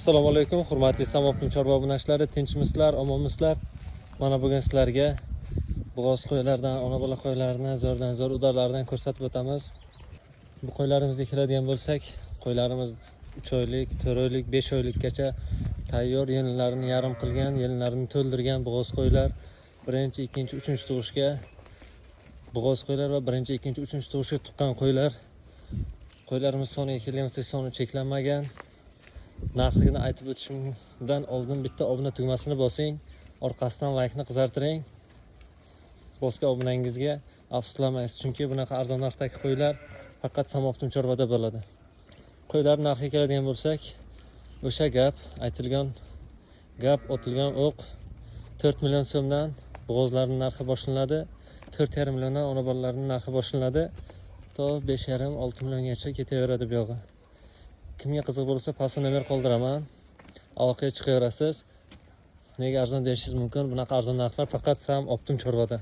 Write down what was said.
Assalomu alaykum, hurmatli Samoptim chorva obunachilari, tinchmisizlar, omonmisizlar? Mana bugun sizlarga bo'g'oz qo'ylardan, ona bola qo'ylarini zo'rdan zo'r udarlardan ko'rsatib o'tamiz. Bu qo'ylarimizga keladigan bo'lsak, qo'ylarimiz 3 oylik, 4 oylik, 5 oylikgacha tayyor, yelinlarini yarim qilgan, yelinlarini to'ldirgan bo'g'oz qo'ylar. Birinchi, ikkinchi, uchinchi tug'ishga bo'g'oz qo'ylar va birinchi, ikkinchi, uchinchi tug'ishga tuqqan qo'ylar. Qo'ylarimiz soniga kelgan bo'lsak, soni cheklanmagan. Narxini aytib o'tishimdan oldin bitta obuna tugmasini bosing, orqasidan laykni qizartiring. Bosgan obunangizga afsuslanmaysiz, chunki bunaqa arzon narxdagi qo'ylar faqat Samoptim chorvada bo'ladi. Qo'ylar narxiga keladigan bo'lsak, o'sha gap, aytilgan gap, otilgan o'q 4 million so'mdan bo'g'ozlarning narxi boshlanadi. 4,5 milliondan ona bolalarning narxi boshlanadi. To 5,5-6 milliongacha ketaveradi bu yog'i. Kimga qiziq bo'lsa, pastda nomer qoldiraman. Aloqaga chiqaverasiz. Nega arzon deyishingiz mumkin? Bunaqa arzon narxlar faqat Sam Optim chorvada.